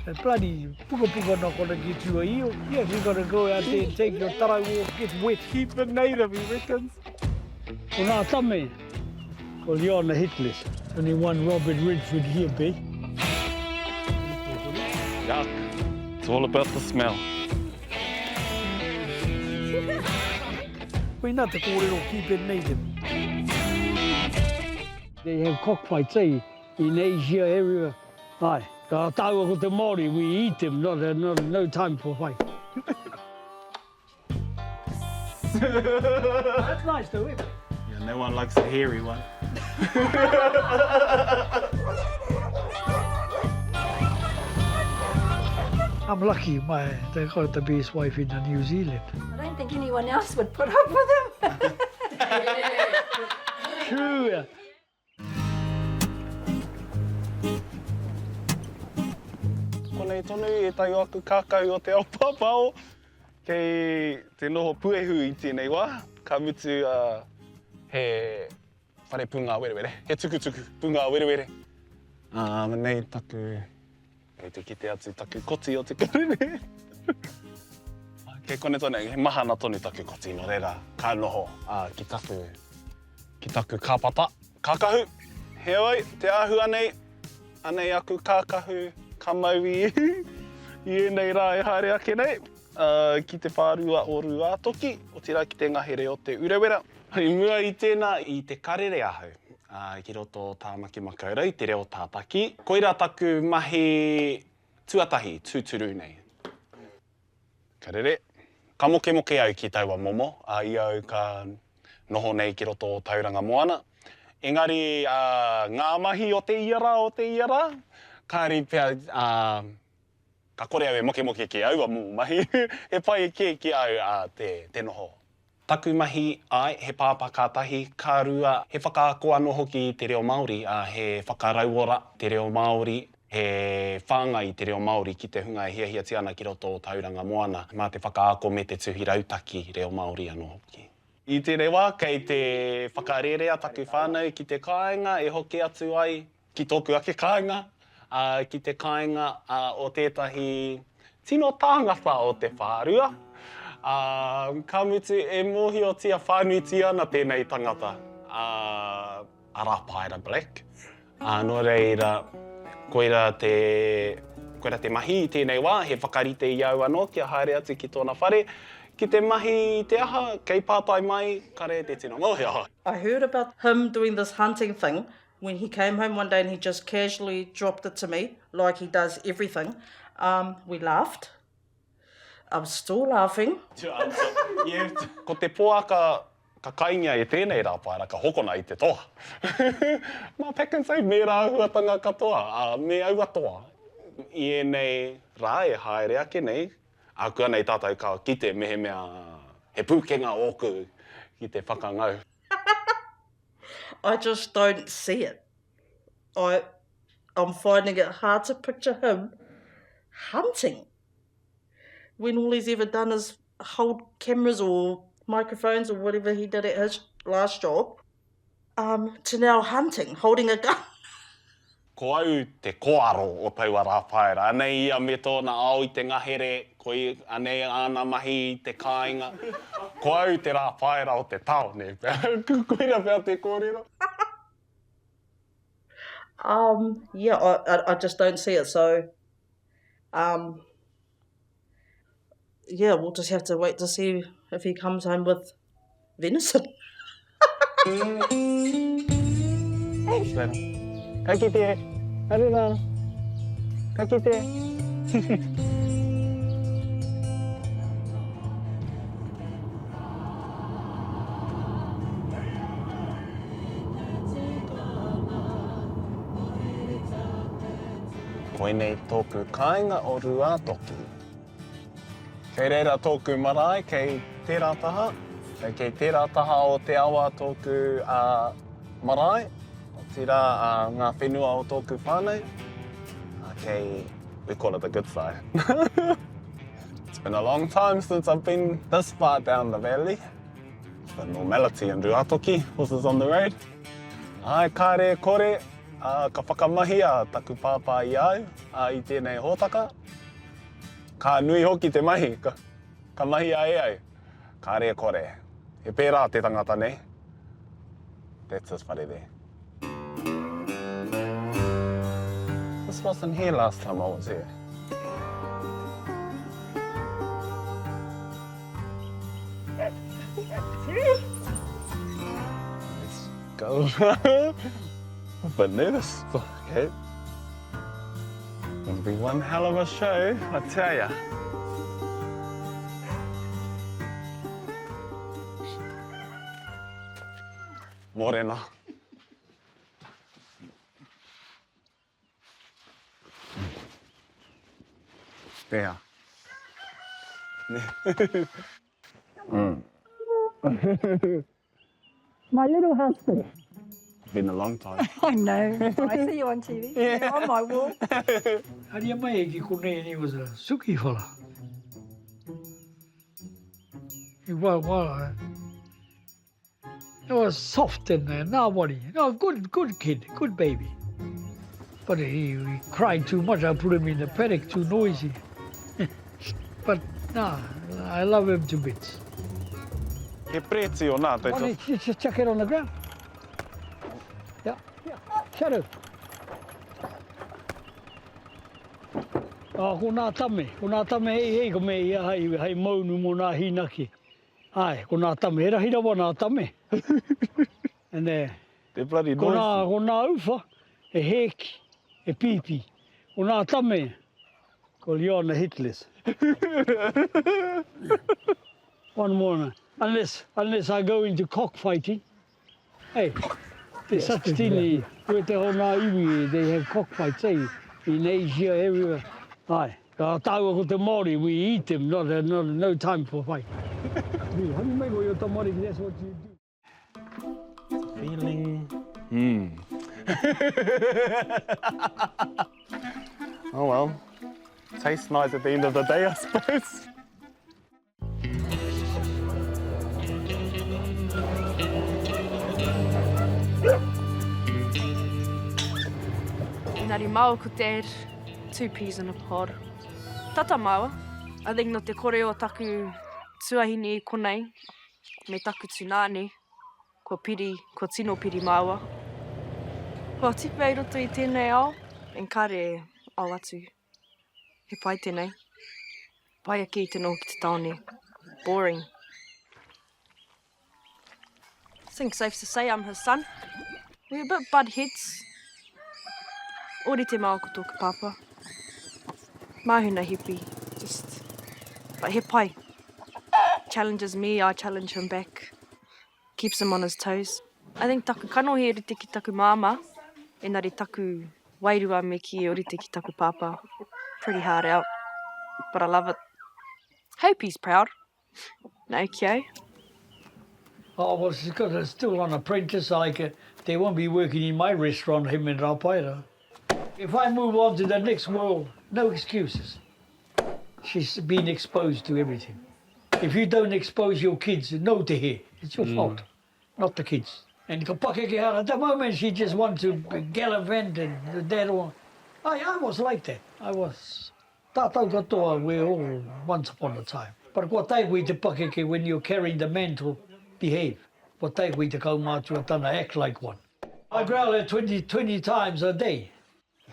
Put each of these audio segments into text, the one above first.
The bloody pukapuka not gonna get you a eel. Yes, you gotta go out there and take your tarau off, get wet. Keep it native, he reckons. Ko ngā tame, ko Leon the hit list. Only one Robert Redford here, B. Yuck. It's all about the smell. Koina te kōrero keep it native. They have cockfights, eh, in Asia, everywhere. Aye, ka tāua ko te Māori, we eat them, not, not, no time for fight. That's nice though, eh? Yeah, no one likes the hairy one. I'm lucky, my, they got the best wife in New Zealand. I don't think anyone else would put up with him. True. Konei tonu ētahi o aku kākau o te ao pāpāo kei te noho puehu i tēnei wā, ka mutu he whare pūngāwerewere, he tukutuku pūngāwerewere. Ā, nei taku, kei te kite atu taku koti o te karere. Kei konei tonu, he mahana tonu taku koti, nō reira, ka noho ki taku, ki taku kāpata. Kākahu! Heoi, te āhua nei, anei aku kākahu ka mau i i ēnei rā e haere ake nei, ki te whārua o Rūātoki, otirā ki te ngahere o Te Urewera. I mua i tēnā, i te karere ahau ki roto o Tāmaki Makaurau i te reo tātaki. Koirā taku mahi tuatahi tūturu nei. Ka rere. Ka mokemoke au ki taua momo, ā, i au ka noho nei ki roto o Tauranga Moana. Engari, ā, ngā mahi o te ia rā, o te ia rā, kāre pea, ā, ka kore au e mokemoke ki aua momo mahi. He pai kē ki a au, ā, te, te noho. Taku mahi, āe, he pāpā ka tahi, ka rua, he whakaako anō hoki i te reo Māori, ā, he whakarauora te reo Māori, he whāngai i te reo Māori ki te hunga e hiahiatia ana ki roto o Tauranga Moana, mā te whakaako me te tuhi rautaki reo Māori anō hoki. I tēnei wā, kei te whakarērea taku whānau ki te kāinga e hoki atu ai Ki tōku ake kāinga, ā, ki te kāinga o tētahi tino tāngata o te whārua, ā, ka mutu e mōhiotia whānuitia ana tēnei tangata, ā, a Rāpaera Black. Ā, nō reira, koirā te, koirā te mahi i tēnei wā, he whakarite i au anō kia haere atu ki tōna whare, ki te mahi i te aha, kei pātai mai, kare te tino mōhio. I heard about him doing this hunting thing When he came home one day and he just casually dropped it to me, like he does everything, um, we laughed. I'm still laughing. To answer, yeah. Ko te poaka ka kaingia e tēnei rāpaera ka hokona i te toa. Mā Pak'nSave me ērā āhuatanga katoa, ā, me aua toa i ēnei rā e haere ake nei, ākuanei tātou ka kite mehemea he pūkenga ōku ki te whakangau. I just don't see it. I, I'm finding it hard to picture him hunting when all he's ever done is hold cameras or microphones or whatever he did at his last job um, to now hunting, holding a gun. Ko au te kōaro o taua rāpaera. Anei ia me tōna ao i te ngahere, ko ia, anei āna mahi i te kāinga. Ko au te rāpaera o te tāone pea. Koira pea te kōrero. Um, yeah, I, I, I just don't see it, so, um, yeah, we'll just have to wait to see if he comes home with venison. Ka kite! Haere rā! Ka kite! Koinei tōku kāinga o Rūātoki. Kei reira tōku marae, kei tērā taha, kei tērā taha o te awa tōku marae, otirā ngā whenua o tōku whānau, kei, we call it the good side. It's been a long time since I've been this far down the valley. It's the normality in Ruatoki, horses on the road. Āe, kāre e kore, ā, ka whakamahia taku pāpā i a au, ā, i tēnei hōtaka. Ka nui hoki te mahi, ka, ka mahia e au. Kāre e kore. He pērā te tangata nei. That's his whare there. This wasn't here last time I was here. Let's go. I'm a bit nervous. Okay. It'll be one hell of a show, I tell ya. Morena. Pēhea? Mm. My little husband. Been a long time. I know. I see you on TV. Yeah. You're on my wall. Haria mai e ki konei and he was a suki fella. He was, well, he was soft and ngāwari. No, good, good kid, good baby. But he, he cried too much. I put him in the paddock, too noisy. But, nah, I love him to bits. He preti o nā, Why don't you just chuck it on the ground? Yeah, yeah. Shadow. Oh, ko nā tame, ko nā tame hei hei ko me ia hei, hei maunu mō nā hīnaki. Ai, ko nā tame, he rahi rawa nā tame. And, uh, They're bloody noisy. Ko nā, ko nā uwha, he hēki, he pīpī. Ko nā tame, ko Leona Hitlers. One more, unless, unless I go into cockfighting. Hey, there's such thing, where te ho nā iwi, they have cockfights, eh, in Asia, everywhere. Ai, ka tāua ko te Māori, we eat them, not, not, no time for fight. How do you make all your tamariki, that's what you do. Feeling. Hmm. oh well. Tastes nice at the end of the day, I suppose. Engari māua ko Dad, two peas in a pod. Tata māua, I think no te kore o taku tuahine i konei, me taku tunāne, kua piri, kua tino piri māua. Kua tipu ai roto i tēnei ao, and kāre ao atu. He pai tēnei. Pai ake i te noho ki te tāone. Boring. Think safe to say I'm his son. We're a bit butt heads. Ōrite māua ko tōku pāpā. Māhuna hipi, just, but he pai. Challenges me, I challenge him back. Keeps him on his toes. I think taku kanohi e rite ki taku māmā, engari taku wairua me kī e rite ki taku pāpā. Pretty hard out, but I love it. Hope he's proud. No, ki Oh, well, she's got a, still on apprentice. Like, uh, they won't be working in my restaurant, him and Rapaira. If I move on to the next world, no excuses. She's been exposed to everything. If you don't expose your kids, no to here. It's your mm. fault, not the kids. And ka pakeke hara, at the moment she just wants to gallivant and that all. I, I was like that. I was Tātou katoa, we're all once upon a time. But kua tae koe i te pakeke when you're carrying the mantle, behave. Kua tae koe i te kaumātua tana act like one. I growl at 20, 20 times a day.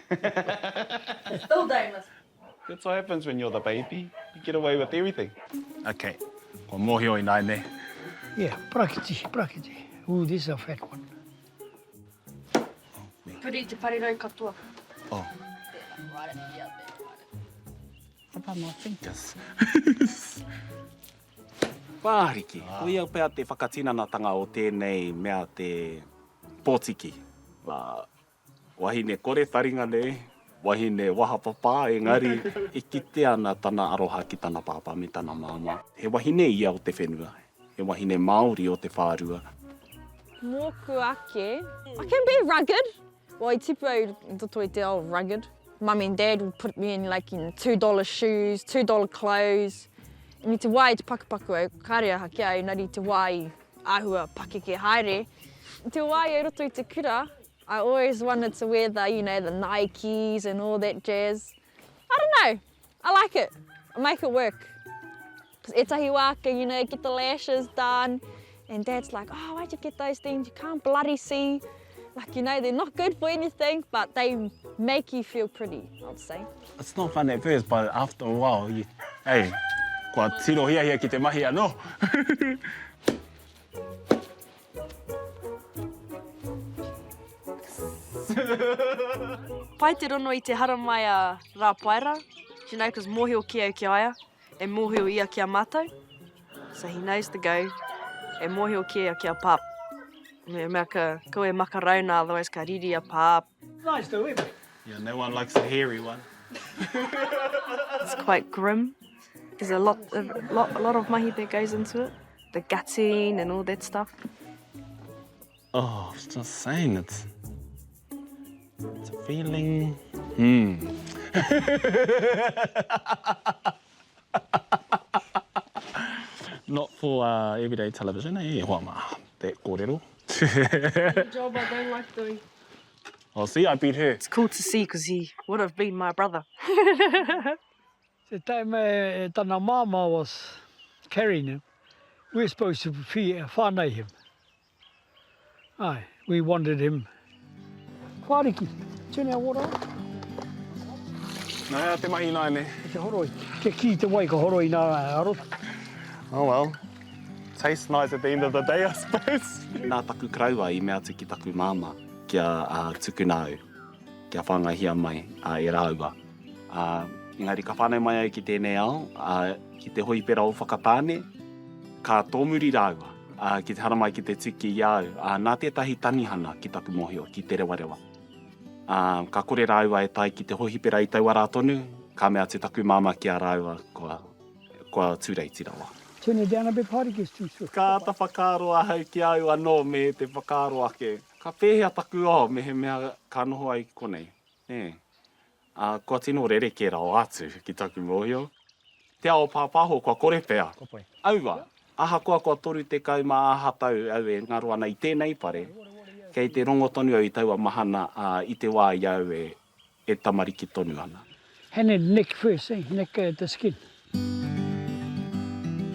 Still dangerous. That's what happens when you're the baby. You get away with everything. Okay, kua mōhio ināianei. Yeah, parakiti, parakiti. Ooh, this is a fat one. Puri te parirau katoa. Oh. What about my fingers? Whāriki, koia pea te whakatinanatanga o tēnei mea te pōtiki. Wahine kore taringa nei, wahine waha papā, engari e kite ana tana aroha ki tana pāpā me tana māmā. He wahine ia o te whenua, he wahine Māori o te whārua. Mōku ake, I can be rugged. Well, i tipu au i roto i te ao rugged. Mum and dad would put me in like in $2 shoes, $2 clothes. And i te wā i te pakupaku au, kāre aha ki a au, engari i te wā i āhua pakeke haere. Te wā i roto i te kura, I always wanted to wear the, you know, the Nikes and all that jazz. I don't know, I like it. I make it work. Because ētahi wā ka, you know, get the lashes done, and dad's like, oh, why'd you get those things? You can't bloody see. Like, you know, they're not good for anything, but they make you feel pretty, I'd say. It's not fun at first, but after a while, you, hey, kua tino hiahia ki te mahi anō. Pai te rono i te haramai a Rāpaera, you know, cause mōhio kē au ki a ia, e mōhio ia ki a mātou, so he knows the go, e mōhio kē ia ki a Pāp. Me mea ka, kaua e makarauna, otherwise ka riri a Pāp. Nice though, eh mate? Yeah, no one likes a hairy one. It's quite grim. There's a lot, a lot, a lot of mahi that goes into it. The gutting and all that stuff. Oh, I was just saying, it's, it's a feeling. Hmm. Not for uh, everyday television, eh, hoa mā, that kōrero. Job I don't like doing. Oh, see, I beat her. It's cool to see because he would have been my brother. Te time e tana māmā was carrying him, we were supposed to whānau him. Aye, we wanted him. Whāriki, turn our water on. Nā hea te mahi nāianei? Te horoi. Kia kī te wai ka horoi nā roto. Oh well, tastes nice at the end of the day I suppose. Nā taku karaua i mea atu ki taku māmā kia tukuna au, kia whāngaihia mai e rāua. Ā, engari ka whānau mai au ki tēnei ao, ā, ki te hoipera o Whakatāne, ka tōmuri rāua, ā, ki te haramai ki te tiki i a au, ā, nā tētahi tanihana ki taku mōhio, ki Te Rewarewa. Ā, ka kore rāua e tae ki te hohipera i taua rā tonu, ka mea atu taku māmā ki a rāua, kua, kua tūreiti rawa. Turn it down a bit, Party gets too swift. Ka āta whakaaro ahau ki a au anō me te whakaaro ake, ka pēhea taku ao mehemea ka noho au ki konei, nē? Ā, kua tino rerekē rawa atu ki taku mōhio. Te ao pāpāho kua kore pea. Aua, ahakoa kua 30 mā aha tau au e ngaro ana i tēnei whare, kei te rongo tonu au i taua mahana, ā, i te wā i a au e, e tamariki tonu ana. Hand it nick first, eh, nick the skin.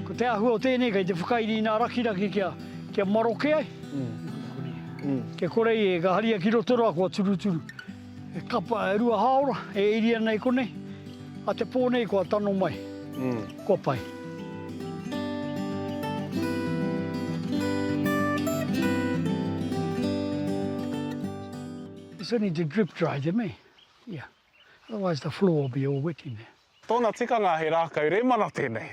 Ko te āhua o tēnei kei te whakairi i ngā rakiraki kia, kia maroke ai. Kia kore i e ka haria ki roto rā kua turuturu. E kapa, e rua hāora e iri ana i konei, a te pō nei kua tano mai. Kua pai. It's only to drip dry them, eh? Yeah. Otherwise the floor will be all wet in there. Tōna tikanga he rākau rēmana tēnei.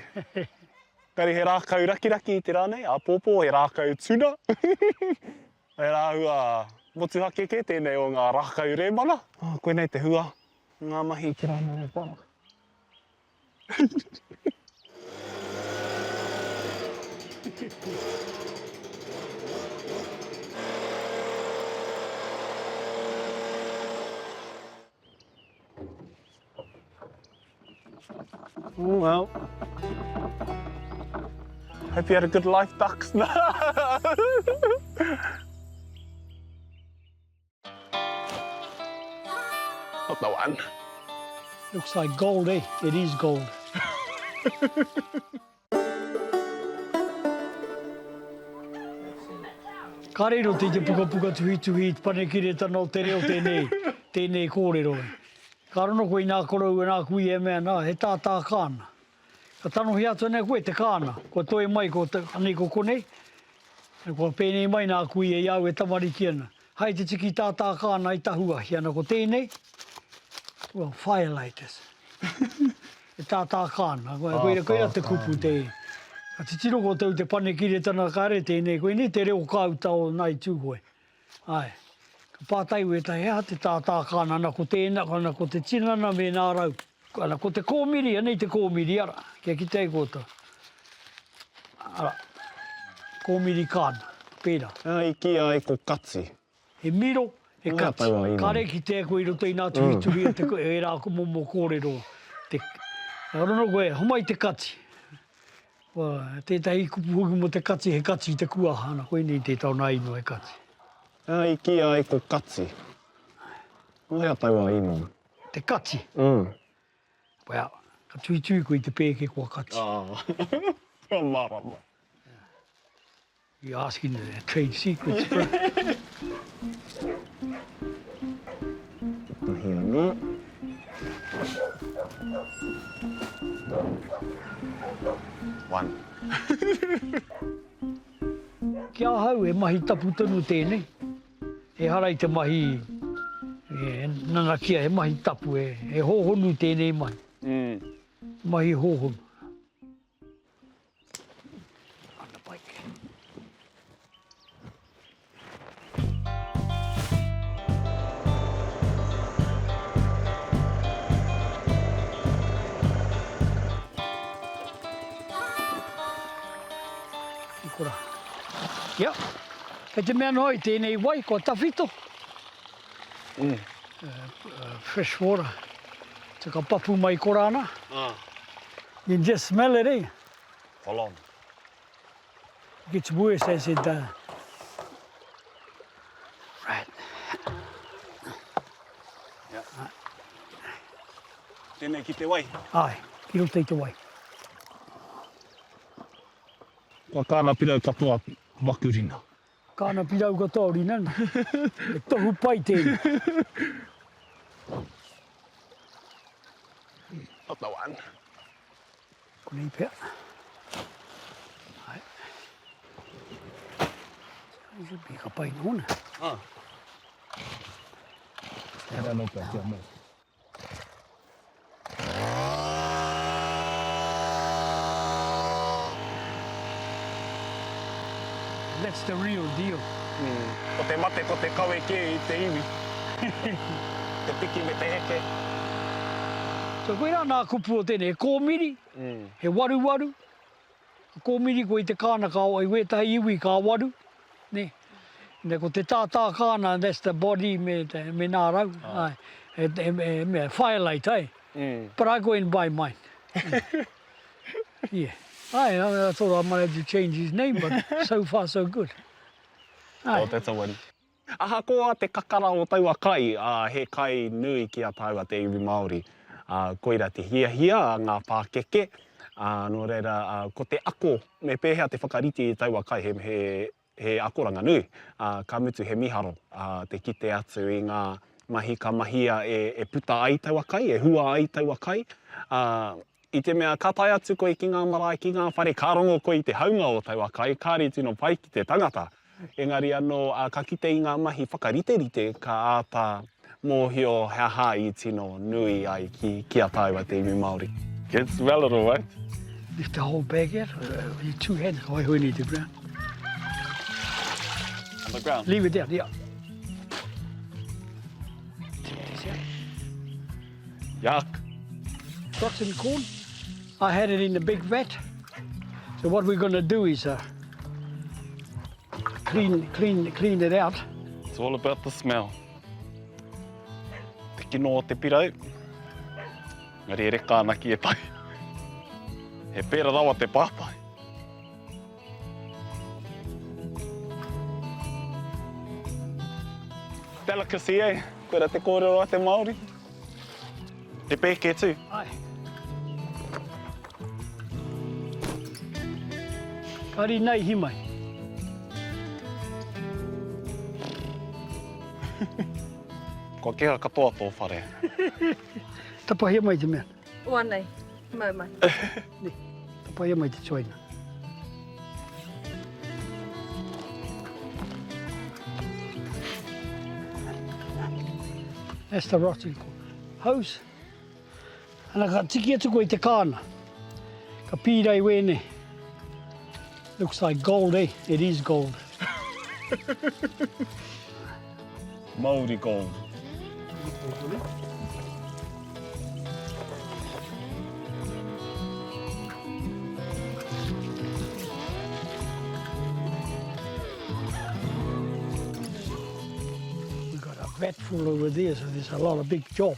Engari he rākau rakiraki i te rā nei, āpōpō he rākau tuna. He āhua motuhake kē tēnei o ngā rākau rēmana. Oh, koinei te hua o ngā mahi i te rā nei. Oh well. Hope you had a good life, ducks. Not the one. Looks like gold, eh? It is gold. Ka riro te pukapuka tuhituhi i te panekiretanga o te reo tēnei, tēnei kōrero. Ka rono koe i nā koroua, nā kuia e mea ana, he tātā kāna. Ka tanohia atu ana e koe te kāna, kua toe mai ko, anei ko konei, kua pēnei mai nā kuia i a au e tamariki ana. Hai te tiki tātā kāna i tahuahi ana ko tēnei, well, firelighters. E tātā kāna, koira, koira te kupu te, ka titiro koutou te panekiretanga kāre tēnei, koinei te reo kāuta o Ngāi Tūhoe. Āe. Ka pātai wētahi, he aha te tātā kāna, ana ko tēnā, ana ko te tinana me nā rau. Ana ko te kōmiri, anei te kōmiri, ara, kia kite ai koutou. Ara, kōmiri kāna, pērā. I kīia ai ko Kati. He miro, he kati. Kāre kitea koe i roto i ngā tuhituhi o te, ērā momo kōrero. Te, rono koe, homai te kati. Kua, tētahi kupu hoki mō te kati, he kati i te kuaha, ana, koinei tētahi o nā ingoa he kati. Ā, i kīia ai ko Kati. Nō hea taua ingoa? Te Kati? Mm. Well, ka tuitui koe i te pēke kua kati. Ah, kua mārama. You're asking the trade secrets, bro. Tahi anō. One. Ki ahau, he mahi tapu tonu tēnei. Ehara i te mahi e, nanakia, he mahi tapu, he, he hōhonu tēnei mahi. Mm. Mahi hōhonu. On the bike. I kora. Ia. Kei te mea noa i tēnei wai, kua tawhito. Mm. Fresh water. Te ka papu mai kora ana. Ah. You can just smell it, eh? Full on. It gets worse as it uh, Right. Yeah. Tēnei ki te wai. Ai, ki roto i te wai. Kua kāna pirau katoa waku rina. Kāna pirau katoa rina. He tohu pai tēnei. Not the one. Konei pea. Ai. Should be ka pai nōna. Ah. He anō pea kia mau. That's the real deal. Ko te mate ko te kawe kē i te iwi. Te piki me te heke. So koirā nā kupu o tēnei, he kōmiri, he waruwaru, ka kōmiri koe i te kāna ka, i wētahi iwi ka waru, nē. Nē, ko te tātā kāna, that's the body me, te, me nā rau, ai, he, he, he mea, firelight, ai. But I go and buy mine. Yeah. Ai, I thought I might have to change his name, but so far so good. Ai. Oh, that's a win. Ahakoa te kakara o taua kai, ā, he kai nui ki a tāua te iwi Māori. Ā, koira te hiahia a ngā pākeke, ā, nō reira, ā, ko te ako me pēhea te whakarite i taua kai he, he, he akoranga nui, ā, ka mutu he miharo, ā, te kite atu i ngā mahi ka mahia e, e puta ai taua kai, e hua ai taua kai, ā, I te mea ka tae atu koe ki ngā marae, ki ngā whare, ka rongo koe i te haunga o taua kai, kāre tino pai ki te tangata. Engari anō, ka kite i ngā mahi whakariterite, ka āta mōhio he aha i tino nui ai ki, ki a tāua te iwi Māori. Can smell it alright. Lift the whole bag out with your two hands, waiho ēnei i te ground. On the ground? Leave it down, yeah. Tip this out. Yuck. Rotten corn. I had it in the big vat. So what we're going to do is uh, clean, clean, clean it out. It's all about the smell. Te kino o te pirau. Ngari e reka ana ki e pai. He pēra rawa te pātai. Delicacy, eh? Koira te kōrero a te Māori. Te pēke tū. Ai. Kari nei hi mai. Kua keha katoa tō whare. Tapahia mai te mea. O anei, mau mai. Ne, tapahia mai te tuaina. That's the rotten hose. Ana ka tiki atu koe i te kāna. Ka pīrei wēnei. Looks like gold, eh? It is gold. Māori gold. We've got a vat full over there, so there's a lot of big job.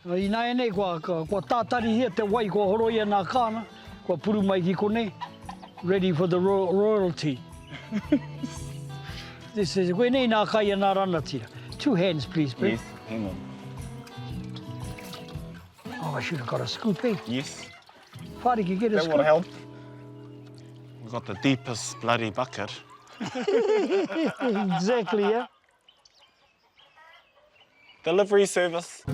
Ināianei, kua, kua tātarihia te wai, kua horoia nā kāna, kua puru mai ki konei, ready for the royalty. This is, koinei nā kai a nā ranatira. Two hands please, babe. Yes, hang on. Oh, I should have got a scoop, eh? Yes. Whariki, get a That scoop. would help. We've got the deepest bloody bucket. exactly, yeah. Delivery service.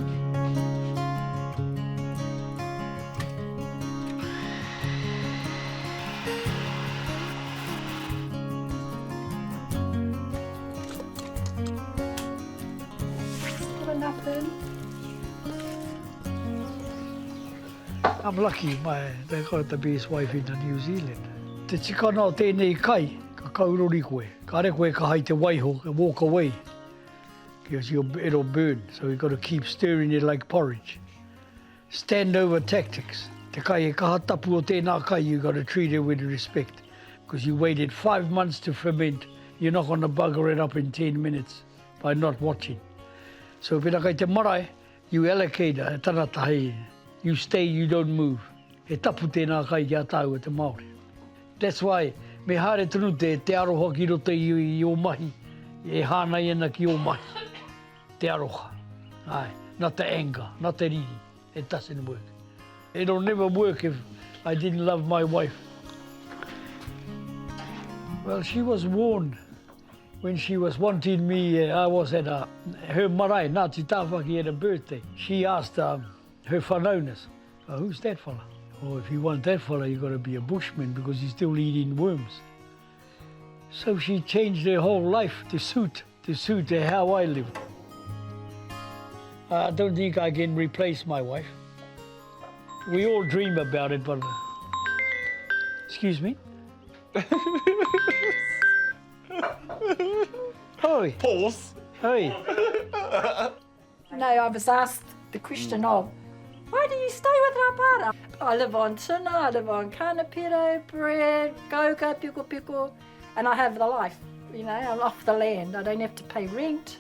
Put enough in. I'm lucky, my, they got the best wife in New Zealand. Te tikana o tēnei kai, ka kaurori koe. Kāre koe ka hai te waiho, ka walk away. Because you'll, it'll burn, so you've got to keep stirring it like porridge. Stand over tactics. Te kai e kaha tapu o tēnā kai, you've got to treat it with respect. Because you waited five months to ferment, you're not going to bugger it up in 10 minutes by not watching. So pena kai te marae, you allocate a tangata hei, you stay, you don't move. He tapu tēnā kai ki a tāua te Māori. That's why me haere tonu te, te aroha ki roto i, i ō mahi, e hānai ana ki ō mahi. Te aroha. Ai, not the anger, not the riri. It doesn't work. It'll never work if I didn't love my wife. Well, she was warned when she was wanting me, uh, I was at a, her marae, Ngāti Tāwhaki, at a birthday. She asked um, her whanaunas, oh, who's that fella? Oh, if you want that fella, you've got to be a bushman because he's still eating worms. So she changed her whole life to suit, to suit how I live. I don't think I can replace my wife. We all dream about it, but... Excuse me? Hoi. Pause. Hoi. No, I was asked the question of, why do you stay with Rapara? I live on tuna, I live on kanapiro, bread, goga, piko piko, and I have the life. You know, I'm off the land. I don't have to pay rent,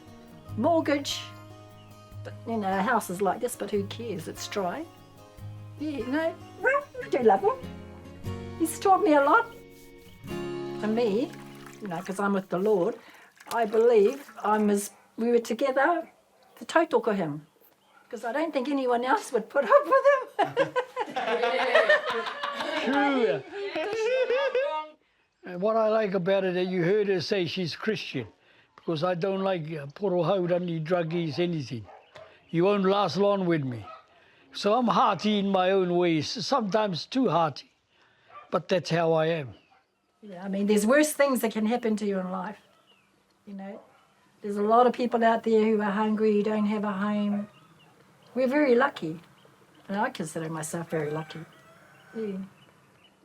mortgage. But, you know, a house is like this, but who cares? It's dry. Yeah, you know, I do love him. He's taught me a lot. For me, you know, because I'm with the Lord, I believe I'm as, we were together to tautoko him. Because I don't think anyone else would put up with him. True. And what I like about it that you heard her say she's Christian, because I don't like uh, porohaurangi, druggies, anything. You won't last long with me. So I'm hearty in my own ways, sometimes too hearty, but that's how I am. Yeah, I mean, there's worse things that can happen to you in life. You know, there's a lot of people out there who are hungry, who don't have a home. We're very lucky. And I consider myself very lucky. Yeah.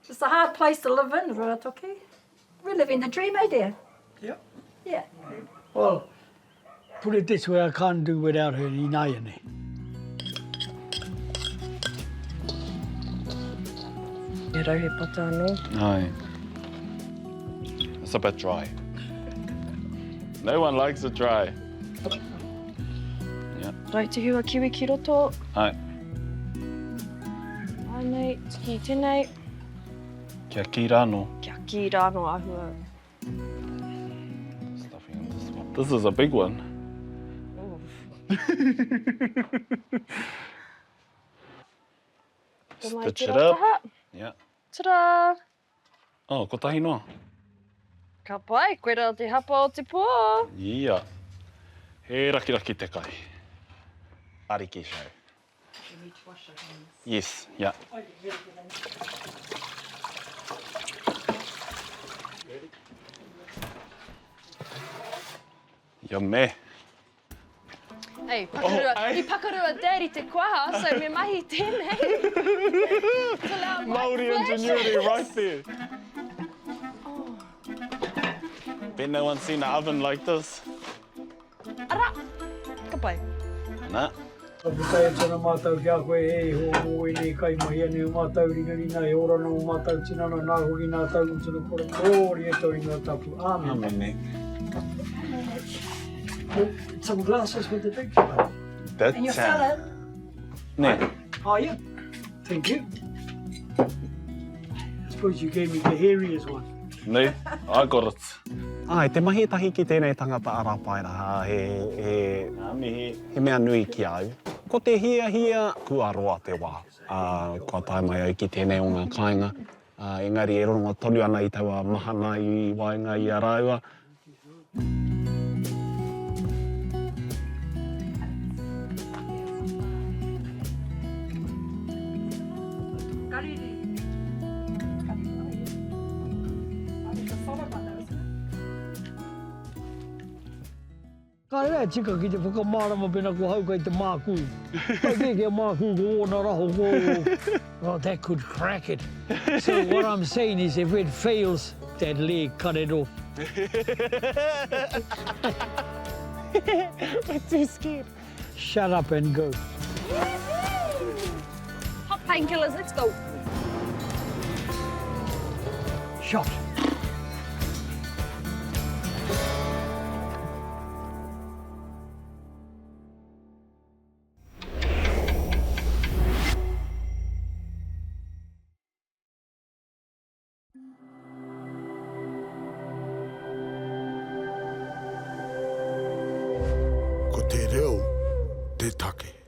It's a hard place to live in, Ruatoki. We're living the dream, eh, dear? Yeah. Yeah. Well, put it this way, I can't do without her inaiane. He rauhe pata anō. Aye. It's a bit dry. No one likes it dry. Yeah. Rau te hua kiwi ki roto. Aye. Anei, tiki tēnei. Kia kī rānō. Kia kī rānō āhua. Stuffing in this one. This is a big one. Stitch it up. Yeah. Ta-da! Oh, kotahi noa. Ka pai, koira te hapa o te pō. Yeah. He rakiraki te kai. Ariki show. We need to wash our hands. Yes, yeah. Yummy. Hey, pakarua, oh, i pakarua daddy te kuaha, so me mahi tēnei. Māori ingenuity right there. Oh. Bet no one's seen an oven like this. Ara! Ka pai. Nā. Ka puta e tana mātau ki a koe e iho mō ēnei kaimahi anei o mātau ringaringa e ora ana o mātau tinana nā hoki nā tau o tino kore kōri e tō ingoa tapu. Āmene. Āmene. Some glasses with the picture. That's And your salad. Nē. Oh yeah. Thank you. I suppose you gave me the hairiest one. Nē, I got it. Āe, te mahi tahi ki tēnei tangata a Rapaera, he, he, he mea nui ki a au. Ko te hiahia, kua roa te wā, ā, kua tae mai au ki tēnei o ngā kāinga, ā, engari e rongo tonu ana i taua mahana i waenga i a rāua. Kāre e tika ki te whakamārama pēnā ko hau kei te mākū. Pai kē kia mākū ko ōna raho ko Well, that could crack it. So what I'm saying is if it fails, that leg, cut it off. We're too scared. Shut up and go. Hot painkillers, let's go. Shot. Ko te reo te take.